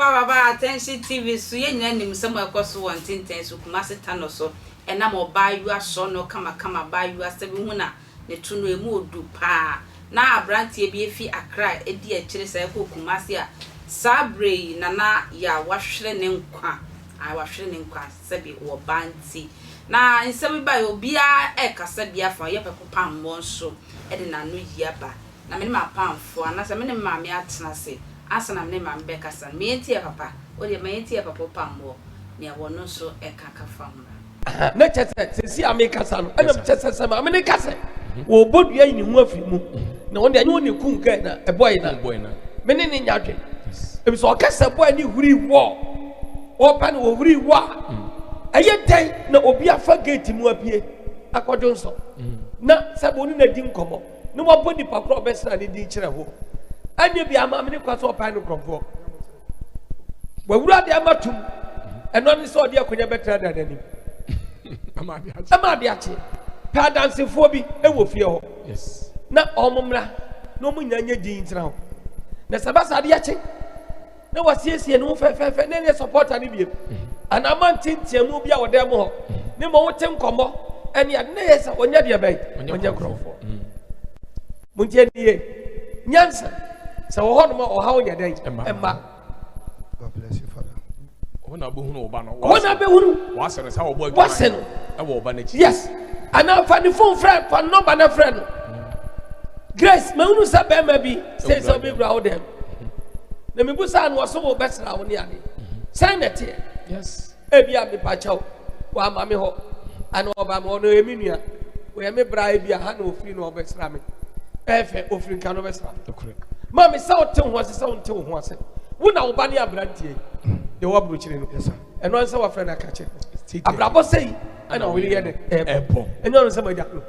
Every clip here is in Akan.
Akɔ aba Attention TV so. Yɛn nyinaa nim nsɛm a ɛkɔ so wɔ ntenten so, Kumasi Tano so. Ɛnam ɔbaayewa sɔɔnɔ kamakama, abaayewa sɛ bi hu na ne to no emu odu paa. Na aberanteɛ bi efi Accra edi akyire saa ɛkɔ Kumasi a saa bere yi Nana Yaw wahwere ne nkwa. A wahwere ne nkwa sɛbi wɔ baa nti. Na nsɛm bi baeɛ, obiara ɛrekasa bi afa ɔyɛ pɛko pammɔ nso de n'ano yi aba. Na me ne m'apamfoɔ anaasɛ me ne me maame atena ase ansa na me ne me maame bɛkasa no. Ma yɛntie papa. Wo deɛ ma yɛntie papa Opammɔ nea wɔno nso ɛka ka fa ho. Na kyɛ sɛ sɛsi a mekasa no ɛna kyɛ sɛ sɛ maame no ka sɛ wɔbɔ dua yi ne ho afiri mu na wɔn deɛ ɛnyɛ wɔn na ekum gɛɛ na ɛbɔe na me ne ne nya dwen ebi sɛ ɔka sɛ bɔe ne huri wɔ wɔpɛ no wɔhuri wɔ a ɛyɛ dɛn na obi afa gate mu apue akɔdwo nsɔ na sɛ wɔn ne na di nkɔmɔ na wɔabɔ nipa korɔ ɔbɛsra ne din kyerɛ ho ɛnyɛ bi ama me ne kwa sɛ ɔpae no nkurɔfoɔ wawura de ama tum ɛno ne sɛ ɔde akonnwa bɛtena dan n'anim ɛma ade akye pɛ adansefoɔ bi wɔ fie hɔ na wɔn mmra na wɔn nyinaa nyɛ din ntena hɔ na sɛ basa ade akye na wasiesie ne ho fɛfɛɛfɛ na ɛnyɛ sɔpɔta no biem anaa ma ntenteamu bi a wɔdan mu hɔ ne ma wote nkɔmmɔ ɛne ade na yɛ sɛ ɔnyɛ deɛ bɛn ɔnyɛ korɔmfoɔ. Montie ne yie. Nyansa, sɛ wɔ hɔnom a ɔhaw nyɛ dɛn? Ɛmma. God bless you, Father. Ɔhɔ na abɛhunu ɔba no. Ɔhɔ na abɛhunu. W'asɛ no sɛ ɔbɔ adwuma. W'asɛ no. Ɛwɔ ɔba n'akyi. Yes. Anaa fa ne phone frɛ, fa ne nɔmba na frɛ no. Grace, mahunu sɛ bɛrima bi sɛ sɛ ɔbɛwura wo dɛm. Na mebusaa no ɔso wo bɛsra wo ne ade. Sɛn na ɛteɛ? Yes. Ebia mepa kyɛw, wamma me hɔ, anaa ɔba me hɔ no, ɔyɛ me nua, ɔyɛ me bra, ebia ha na ofiri na ɔbɛsra me. Ɛyɛ fɛ, ofiri nka na ɔbɛsra me. Maame, sɛ wote wo ho ase, sɛ wonte wo ho ase, wo na wo ba ne aberanteɛ yi, deɛ ɔwɔ aburokyire no, ɛno ansa wafrɛ no aka kyerɛ no. Abrabɔ sɛ yi ɛna ɔyere yɛ ne ɛbɔ, ɛnyɛ ɔno sɛ magya no.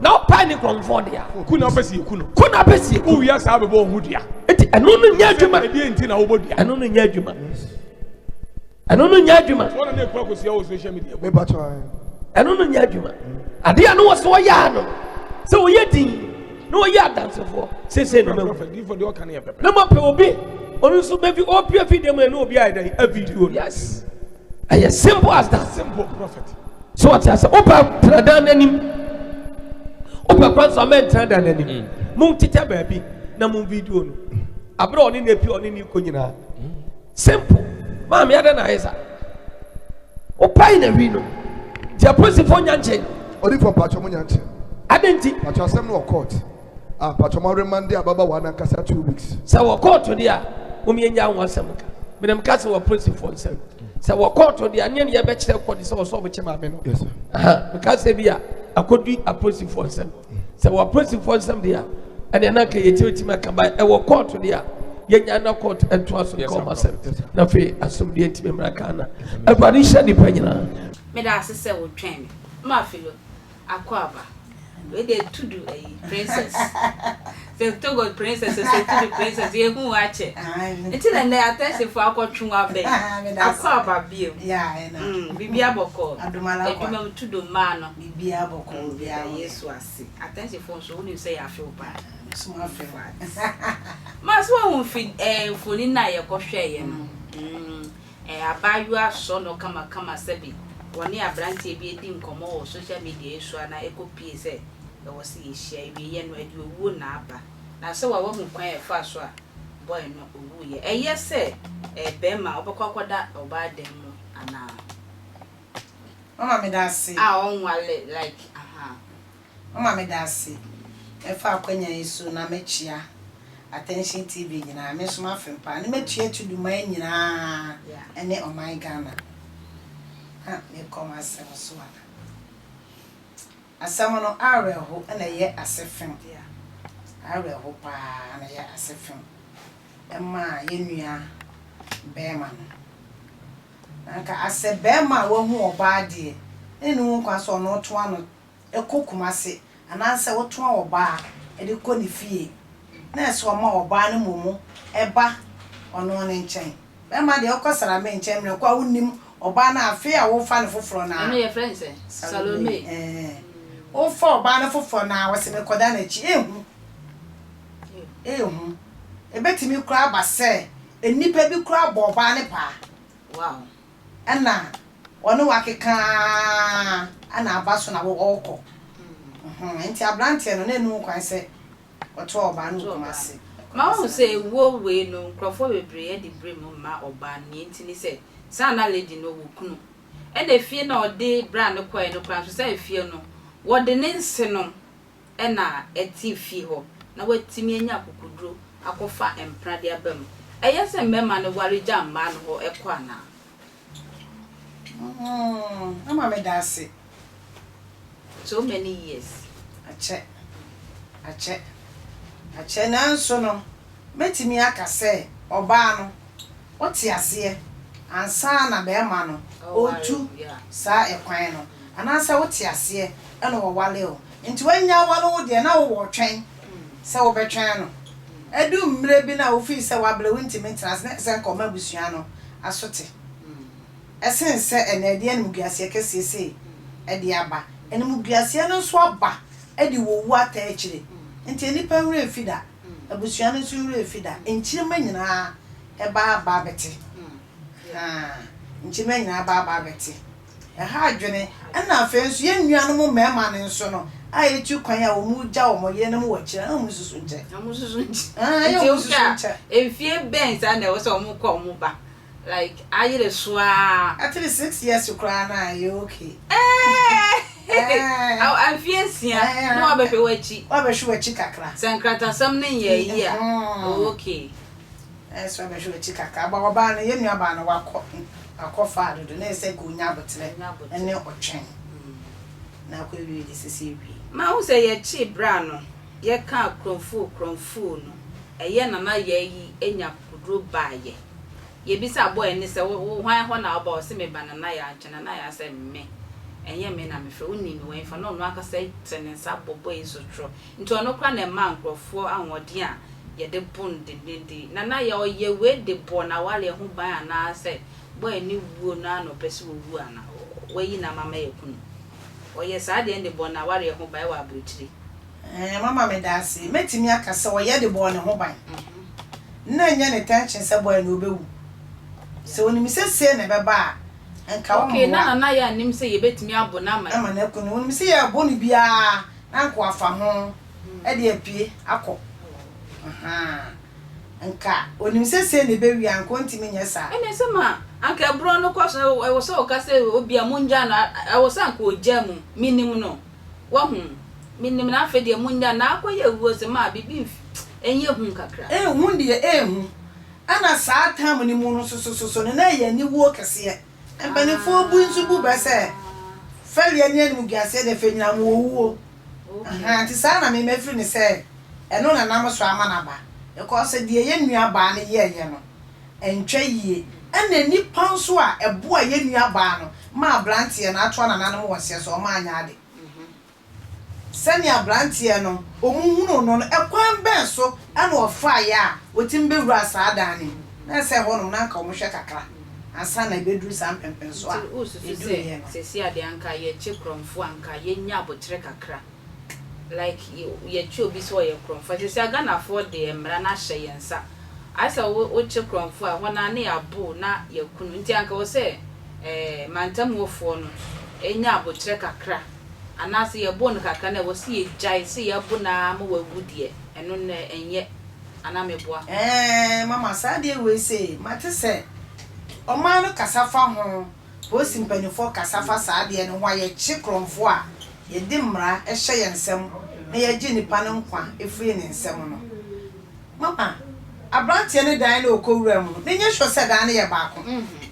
Na ɔpae ne korɔmfoɔ deɛ a. Ku na ɔpɛ si eku no. Ku na ɔpɛ si eku. Wowia saa bɛbɔ wo ho dua. Eti ɛno no nyɛ adwuma. Ɛdeɛ nti na wobɔ dua. Ɛno no nyɛ adwuma. Ɛno no nyɛ adwuma. Ɛno no nyɛ adwuma. Adeɛ a no wɔ so ɔyɛ ano sɛ ɔyɛ din na ɔyɛ adansefoɔ sese no mahu na mapɛ obi ɔno nso bɛfi ɔpia fidie mu ɛne obi ayɛ dɛn avideo. Yes. Ɛyɛ simple as that. Simple prophet. So ɔte ase wopɛ tena dan n'anim wopɛ kwan so amɛ ntena dan n'anim mm. mo tetɛ baabi na mo video no abere ɔne ne pie ɔne ne kɔ nyinaa. Simple. Maame adɛn na ayɛ saa? Wopae na wi no. Nti apolisifoɔ nya nkye. Odifo mpatsɔ mo nya nkye. Adɛn nti? Mpatsɔ asɛm no wɔ court. Ah mpatsɔ mo remande ababaawa no ankasa 2 weeks. Sɛ wɔ court deɛ a, mom yɛnya ho asɛm ka. Menam ka sɛ wɔ apolisifoɔ nsɛm. Sɛ wɔ court deɛ a, neɛ ne yɛbɛkyerɛ court sɛ wɔsɛ ɔmo kye maame no. Yes sir. Aha, meka sɛ bi a akɔdu apolisifoɔ nsɛm. Sɛ wɔ apolisifoɔ nsɛm deɛ a, ɛnna na nka yɛkyerɛkyerɛ aka ba ɛwɔ kɔɔto deɛ a, yɛnya na kɔɔto ɛntoa so nka ɔma asɛm na afei asomdwoeɛ ntumi mmra Ghana. Awurade nhyira nnipa nyinaa. Meda ase sɛ wo twɛn me. Ma Philo akɔ aba. Wei deɛ tudu ayi princess. Sɛ Togo princess sɛ tudu princess yɛ hu akyɛ. Nti na nnɛ attention fo akɔtwe wo aba yi. Akɔ aba bio. Biribi abɔkɔ. Adwuma mu tudu mmaa no. Biribiara bɔkɔɔ obiara Yɛda ho yɛ. Yesu ase. Attention fo nso wonim sɛ yɛafe wo paa. Meso mafe wo. Ma so wahu mfi eh, mfoni no a yɛkɔhwɛeɛ no. Mm, eh, abaayewa sɔ no kamakama sɛbi wɔne aberanteɛ bi adi nkɔmmɔ wɔ social media yi so a na ɛkɔpie sɛ ɛwɔ sɛ yɛhyia. Awieeɛ no, ɛde owuo na aba. Na sɛ wa wahu kwan a ɛfaa so a boy no owuiɛ. Ɛyɛ sɛ eh, barima wobɛkɔ akɔda ɔbaa dan mu anaa? Mama meda ase. A ɔnwale like aha. Mama meda ase. Mɛfa akwanya yi so na mɛkyia Attention TV nyinaa. Me nso mafem paa. Ne mɛtua Tuduman nyinaa ɛne ɔman Ghana. Ha mekɔ m'asɛm so a. Asɛm no awerɛho na ɛyɛ ase fem. Awerɛho paa na ɛyɛ ase fem. Ɛmaa yɛn nua bɛrima no. Na anka asɛ bɛrima a wahu ɔbaa deɛ, na ɛnni ho kwan sɛ ɔno toa no kɔ Kumase anaasɛ wotoa ɔbaa de kɔ ne fie. Na ɛsɛ ɔma ɔbaa no mmom ba ɔno ne nkyɛn. Bɛrima deɛ wokɔ Salome nkyɛn mmerɛ ko a wonnim ɔbaa no afei a wofa no foforɔ no Ɛno a. yɛfrɛ no sɛn? Salome. Ɛɛ. Wofa ɔbaa no foforɔ no a, wɔse mekɔda n'akyi. Ɛnhu. Ɛnhu. Ɛbɛtumi koraa aba sɛ. Nnipa bi koraa bɔ ɔbaa no paa. Wow. Ɛna ɔne wo akeka ara na aba so na ɔrekɔ. Nti aberanteɛ no, na ɛnni ho kwan sɛ ɔtoa ɔbaa no wɔ Kumasi. Mahu sɛ ewuo wei no nkorɔfoɔ bebree de brɛ mu ma ɔbaa no, nea nti ne sɛ saa na lady no ɔwɔ kunu ɛna efie no a ɔde bra no kɔɛ no koraa nso saa efie no wɔde ne nse no na ɛte fie hɔ na watumi anya akokoduro akɔfa mpena de aba mu. Ɛyɛ sɛ mmarima no ware gya mmaa no hɔ kɔ anaa? Mm, ama meda ase. So many years. Akyɛ, akyɛ, akyɛ nanso no mɛtumi aka sɛ ɔbaa no ɔte aseɛ ansa na bɛɛma no ɔretu saa ɛkwan no anaasɛ wote aseɛ ɛna ɔwale wo nti wanya awale wo deɛ na wowɔ ɔtwɛn sɛ wobɛtwɛn no adu mmerɛ bi no a wofii sɛ wabrɛ wontumi ntena ase na ɛsɛ nka ɔma abusua no aso te ɛsen sɛ ɛnɛ ɛde animguaseɛ kɛseɛ sei ɛde aba. Animguaseɛ no nso aba de owu ataa akyire. Nti nnipa werɛ mfi da, abusua no nso werɛ mfi da, nkyirimma nyinaa ɛba aba abɛte. Haa, nkyirimma nyinaa ba aba abɛte. Ɛha adwene. Ɛna afei nso yɛn nuanom mmarima no nso no a ɛtu kwan a wɔn gya wɔn yerenom wɔ akyire no, wɔn nsusu nkyɛ. Wɔn nsusu nkyɛ. Haa, ɛyɛ Nti wɔn wohwɛ nsusu a, nkyɛ. mfie bɛn saa na ɛwɔ sɛ wɔn kɔ wɔn ba? Like ayere so aa. At least 6 years koraa na ɛyɛ okay. Eeii mfie 6 na wabɛhwɛ w'akyi. Wabɛhwɛ w'akyi kakra. Sɛ nkratasɛm no nyɛ yie a okay. Ɛsɛ wabɛhwɛ w'akyi kakra. Aba ɔbaa no yɛn nua baa no wakɔ wakɔ faa dodo na ɛsɛ nka onya aboterɛ ɛne ɔtwɛn na akɔ awie deɛ ɛsɛ sɛ ɛwie. Mahu sɛ yɛkyee bra no yɛkaa krɔmfoo krɔmfoo no ɛyɛ nana yaa yi anya akokoduro baayɛ. Yɛbisaa boy no sɛ wo wo hwan hɔ na woba ɔse meba Nana Yaa nkyɛn Nana Yaa sɛ me ɛnyɛ me na mefrɛ wo wonim me wɔ hefa na ɔno ankasa te ne nsa bɔ boy yi sotorɔ nti ɔno koraa na ɛmaa nkorɔfoɔ ahoɔden a yɛde bo no dendenden Nana Yaa ɔyɛ wei de bɔɔ n'awareɛ ho ban anaa sɛ boy no wuo no ara na ɔpɛ sɛ ɔwu anaa wayi no ama ma yɛaku no ɔyɛ saa deɛ no de bɔɔ n'awareɛ ho ban wɔ abrokyire. Ɛɛ, mama meda ase. Mɛtumi aka sɛ ɔyɛ de bɔɔ ne ho ban. Nna ɛnyɛ ne tension sɛ boy no ɔbɛwu. Sɛ ɔnim sɛ sei na ɛbɛba a, nka Okay, na ɔmmoa. Nana Yaa nim sɛ yɛbɛtumi abo no ama. Ama no aku no. Ɔnim sɛ yɛrebo no biara na anka wafa ho de apue akɔ. Ahaa. Nka ɔnim sɛ sei na ɛbɛwie a, anka ɔntumi nyɛ saa. Ɛnna sɛ ma anka ɛborɔ no kɔ so no, ɛwɔ sɛ ɔka sɛ obia mongyaa no, ɛwɔ sɛ anka ɔgyaa mu. Menim no. Wahu? Menim no, afei deɛ monnya no, na akɔyɛ awuo sɛ ma biribi mf ɛnyɛ hu kakra. Ehu deɛ ehu. Ɛna saa time no mu no nso so so no na ɛyɛ aniwuo kɛseɛ. Mpaninfoɔ bu nso bu bɛ sɛ fɛreɛ ne animguaseɛ deɛ fɛ nyinaa mu owuo. Ahaa nti saa na me mafiri no sɛ ɛno na nam so ama no aba. Because deɛ yɛn nua baa no yɛɛyɛ no ɛntwa yie. Ɛna nnipa nso a ɛboa yɛn nua baa no ma abranteɛ no atoa nananom wɔ nseɛ so wɔn anyɛ ade. Sɛnea abranteɛ no wɔn hunuu no no ɛkwan bɛn so na ɔfaeɛ a ɔtumi bɛwuraa saa dan no mu? Na ɛsɛ ɛhɔ nom na anka wɔn hwɛ kakra ansa na ɛbɛduru saa mpɛnpɛnsoɔ a Nti wosusu sɛ ɛduruiɛ no. seesei a deɛ anka yɛkye korɔmfoɔ a anka yɛnya aboterɛ kakra like yɛkye obi sɛ ɔyɛ korɔmfoɔ seesei a Ghanafoɔ deɛ mmara no ahyɛ yɛn nsa ayɛ sɛ wo wokye korɔmfoɔ a ɛhɔ no ara na yɛabo wo na yɛaku no nti anka ɛwɔ sɛ eh, mantamuofoɔ no nya aboterɛ kakra anaasɛ yɛbo no kakra na ɛwɔ sɛ yɛgyae sɛ yɛabo no ara ma wawu deɛ ɛno no ɛnyɛ anaa meboa? Ɛɛn mama saa adeɛ wei sei mate sɛ ɔman no kasa fa ho polisi mpaninfoɔ kasa fa saa adeɛ no ho a yɛkye korɔmfoɔ a yɛde mmara hyɛ yɛn nsam na yɛgye nipa no nkwa firi ne nsam no mama abranteɛ no dan no ɔkɔ wura mu no menyɛ sure sɛ dan no yɛ baako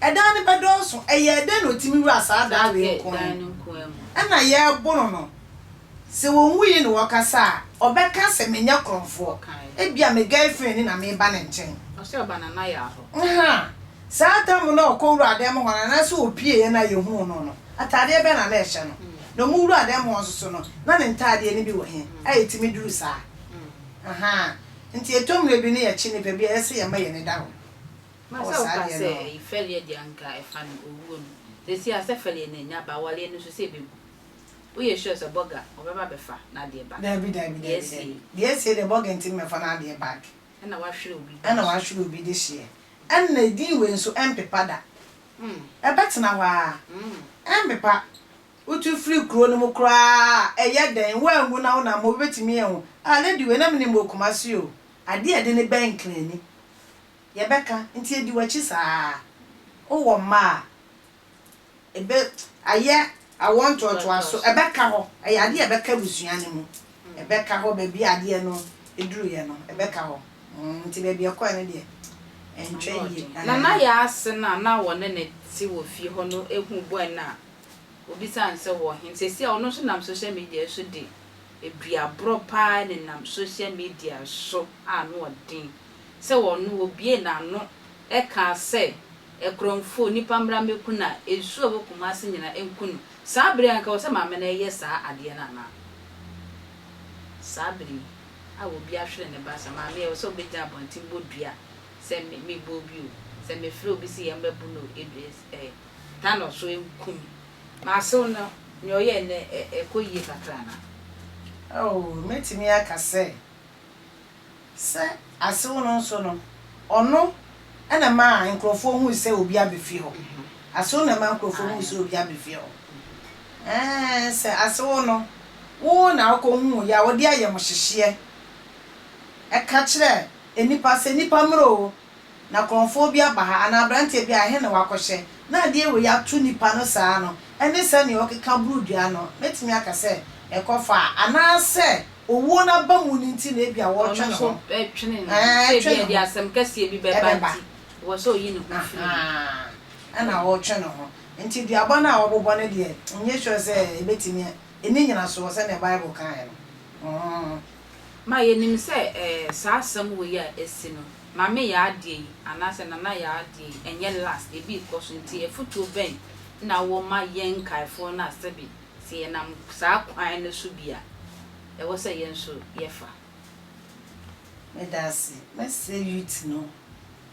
ɛdan no bɛdɔɔso ɛyɛɛ dɛn na ɔtumi wura saa dan wei nko mu ɛna yɛrebo no no Sɛ ɔnwui na ɔkasa a, ɔbɛka sɛ menyɛ korɔmfoɔ. Ebia me girlfriend ni na mereba ne nkyɛn. Ɔsɛ ɔba Nana Yaa hɔ. Ahaa. Saa tam no a ɔkɔwuraa dan mu hɔ no, anaasɛ ɔpieeɛ no a yɛhuu no no, ataadeɛ bɛn na na ɛhyɛ no? Na wɔwuraa dan mu hɔ nso so no, na ne ntaadeɛ no bi wɔ he a ɛtumi duru saa? Ahaa. Nti ɛtɔ mmerɛ bi no yɛkye nnipa bi a, ɛyɛ sɛ yɛma yɛn ani da hɔ Ma wɔ sɛ saa woka adeɛ sɛ no ho. ɛyi fɛreɛ deɛ anka ɛfa no owuo no. Seesei a sɛ fɛreɛ no anya ba, awareɛ no nso sɛ ɛbɛgu. Woyɛ sure sɛ bɔga ɔbɛba abɛfa n'adeɛ back? Dabi dabi Deɛ dabi asie. dabi. Deɛ asie deɛ bɔga ntumi mmɛfa n'adeɛ back. Ɛna wahwere obi de Ɛna hyeɛ. wahwere obi de hyeɛ. Ɛnna edin wei nso, ɛmpepa da. Ɛbɛtena hɔ ara. Ɛmpepa. Wotu firi kuro no mu koraa a, ɛyɛ dɛn? Woanwu na wonam hɔ, obi bɛtumi ahu. Ah, lady wei, na menim wɔ Kumasi o. Adeɛ a ɛde no bɛn Nkrani. Yɛbɛka, nti ɛdi w'akyi saa ara. Wowɔ mma a, Ebe ayɛ awoɔ ntoatoaso, ɛbɛka hɔ, ɛyɛ adeɛ a ɛbɛka abusua no mu, ɛbɛka hɔ baabi a adeɛ no duruiɛ no, ɛbɛka hɔ. Nti baabi a ɛkɔeɛ no deɛ, ɛntwa yie. Nana Yaa ase no a na wɔne no te wɔ fie hɔ no huu boy no a, obisaa no sɛ ɔwɔ he. Seesei a ɔno nso nam social media so de aduaborɔ paa nenam social media so a ano ɔden sɛ ɔno obiee n'ano kaa sɛ Ɛkorɔmfoɔ, nnipa mmra mmɛku no a, nsuo a ɛwɔ Kumasi nyinaa nku no. Saa berɛ yi anka ɛwɔ sɛ maame no yɛ saa adeɛ no anaa? Saa berɛ yi a obi ahwere ne ba saa, maame ɛwɔ sɛ wobɛgyina abɔnten bɔ dua sɛ me mebɔ obi o, sɛ mefrɛ obi sɛ yɛmmɛbo no o, edu ɛ Thanos so nku me. M'asew no, nea ɔyɛɛ no ɛ ɛkɔ yie kakra anaa? Oh, mɛtumi aka sɛ Sɛ asew no nso no, ɔno na ɛmaa nkurɔfoɔ hui sɛ obi aba fie hɔ. Asew na ɛma nkurɔfoɔ hui sɛ obi aba fie hɔ. Ɛɛ, sɛ asew no, wo na wokɔhuiɛ a, wode ayamhyehyeɛ ka kyerɛ nnipa sɛ, Nnipa mmra oo, na korɔmfoɔ bi aba ha, anaa aberanteɛ bi a, ɛhe na wakɔhyɛ? Na adeɛ wei ato nipa no saa no, ɛne sɛdeɛ ɔkeka boro dua no, mɛtumi aka sɛ ɛkɔ fa a, anaasɛ owuo no aba mu no nti na ebia Ɔno wɔretwe ne nso ho. twe ne ho Ɛɛ, sɛ twe ebia ne ɛde ho. asɛm kɛseɛ bi bɛba Ɛbɛba. nti, ɛwɔ sɛ ɔyi ne ho firi mu. Ahaa, ɛna ɔretwe ne ho. Nti duabɔ no a wɔbobɔ no deɛ, menyɛ sure sɛ ɛbɛtumi, ɛnni nyinasoɔ sɛdeɛ Bible kaeɛ no. Mm. Ma yɛnim sɛ ɛɛ saa asɛm wei a asi no, Maame Yaa deɛ yi anaasɛ Nana Yaa deɛ yi ɛnyɛ last, ebi rekɔ so nti afutuo bɛn na wowɔ ma yɛn nkaefoɔ no a sɛbe sɛ yɛnam saa kwan no so bi a, ɛwɔ sɛ yɛn nso yɛfa? Medase, mɛsrɛ youth no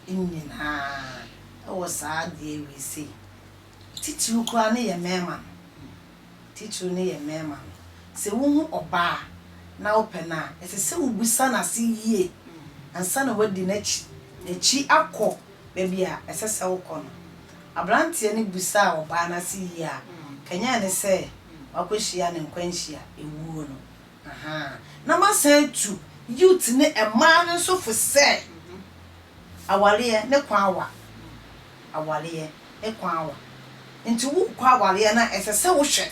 nyinaa wɔ saa adeɛ wei sei, titiriw koraa ne yɛ mmarima no. Titiriw no yɛ mmarima no. Sɛ wuhu ɔbaa na wopɛ no a, ɛsɛ sɛ wubisa no ase yie ansa na woadi n'akyi n'akyi akɔ baabi a ɛsɛ sɛ wokɔ no. Aberanteɛ no bisaa ɔbaa no ase yie a, kanyan no sɛ wakɔhyia ne nkwanhyia ewuo no. Ahaa. Na masan atu youth ne mmaa no nso fo sɛ, awareɛ ne kwan awa. Awareɛ ne kwan awa. Nti worekɔ awareɛ no a, ɛsɛ sɛ wohwɛ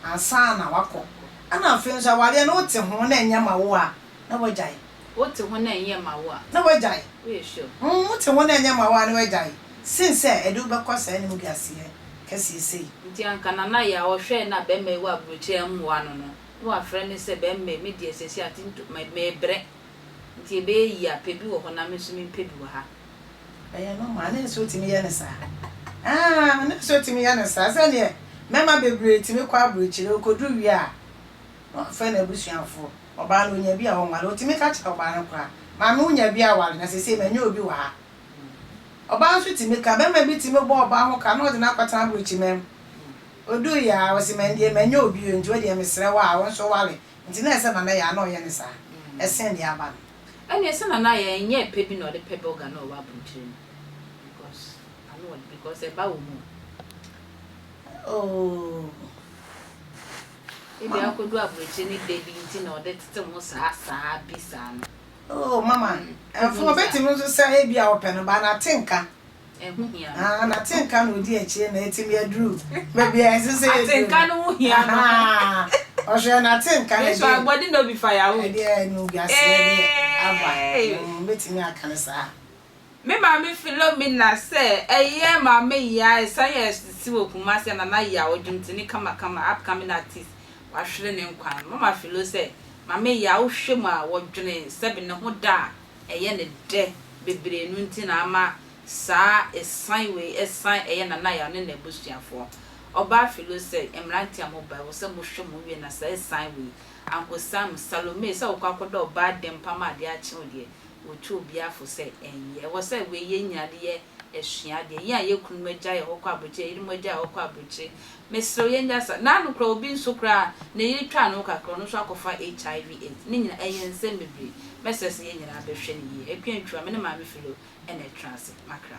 ansa na woakɔ. Ɛna afei nso awareɛ no wote ho na ɛnyɛ ma wo a, na woagyae. Wote ho na ɛnyɛ ma wo a. Na woagyae. Woyɛ sure? Mm, wote ho na ɛnyɛ ma wo a na woagyae. Sen sɛ ɛde wo bɛkɔ saa animguaseɛ kɛseɛ sei. Nti anka Nana Yaa ɔhwɛɛ na bɛrima yi wɔ aburokyire mmoa no no, na wafrɛ no sɛ bɛrima yi, me deɛ seesei ate nto, merebrɛ. Nti ɛbɛyɛ yie a, pɛ bi wɔ hɔ na me nso mempɛ bi wɔ ha. Ɛyɛ normal, ne nso wotumi yɛ no saa. Ah, ne nso wotumi yɛ no saa. Sɛdeɛ mmarima bebree tumi kɔ aburokyire, ɔkɔduru wie a, na wafrɛ n'abusuafoɔ. Ɔbaa no, ɔnya bi a ɔnware. Ɔtumi ka kyerɛ ɔbaa no koraa, Maame wonya bi aware, na seesei manya obi wɔ ha. Ɔbaa nso tumi ka, barima bi tumi bɔ ɔbaa ho ka na ɔde no akɔtena aburokyiman mu. Ɔduruiɛ a, ɔse mandeɛ manya obi o, nti wo deɛ mesrɛ wo a, wo nso ware. Nti na ɛsɛ Nana Yaa na ɔyɛ no saa, ɛsen deɛ aba no. Ɛneɛ sɛ Nana Yaa ɛnyɛ pɛ bi na ɔde pɛ burger na ɔwɔ abrokyire no because ano ɔde because ɛba wɔ mu o. Oh. Ebi akodu abrokyire ne dɛ bi nti na ɔde tete ho saa saa bi saa no. Oh mama, ɛfo ɔbɛtumi nso sɛ ebi a ɔpɛ no ba na ate nka. Ɛho hia no. Ah, n'atenka na odi akyire na atumi aduru baabi a ɛsɛ sɛ ɛduru. Atenka no ho hia no. Ɔhwɛ n'atenka na ɛde. Agbɔde no bi firewood. Ɛde animguaseɛ de aba. Mɛtumi aka no saa. Me maame Philomena sɛ ɛyɛ maame Yaa ɛsan yɛ sisi wɔ Kumasi a Nana Yaa ɔdwomtoni kamakama upcoming artist wahwere ne nkwa no. Mama Philo sɛ maame Yaa wohwɛ mu a wɔdwene sɛbe ne ho da a ɛyɛ ne dɛ bebree no nti na ama Saa ɛsan wei ɛsan ɛyɛ Nana Yaw ne n'abusuafoɔ. Ɔbaa Philo sɛ, Mmeranteɛ a moba, ɛwɔ sɛ mohwɛ mo ho yie na saa ɛsan wei ankɔsan mo. Salome, sɛ wokɔ akɔda ɔbaa dɛm pa ma adeɛ akye wo deɛ, wɔtu obiara fo sɛ ɛnyɛ. Ɛwɔ sɛ wei yɛn nyinaa de yɛ Asua adeɛ. Yɛn a yɛn kununom agya yɛn hɔ kɔ aburokyire, yɛn yerenom agya yɛn hɔ kɔ aburokyire, mesrɛ wo yɛnyɛ saa. N'ano koraa obi nso koraa ne yere twaa ne ho kakra, ɔno nso akɔfa HIV AIDS. Ne nyinaa ɛyɛ nsɛm bebree. Mɛsrɛ sɛ yɛn nyinaa bɛhwɛ no yie. Akua Antwiwa, me ne Maame Philo na ɛtena ase. Makra.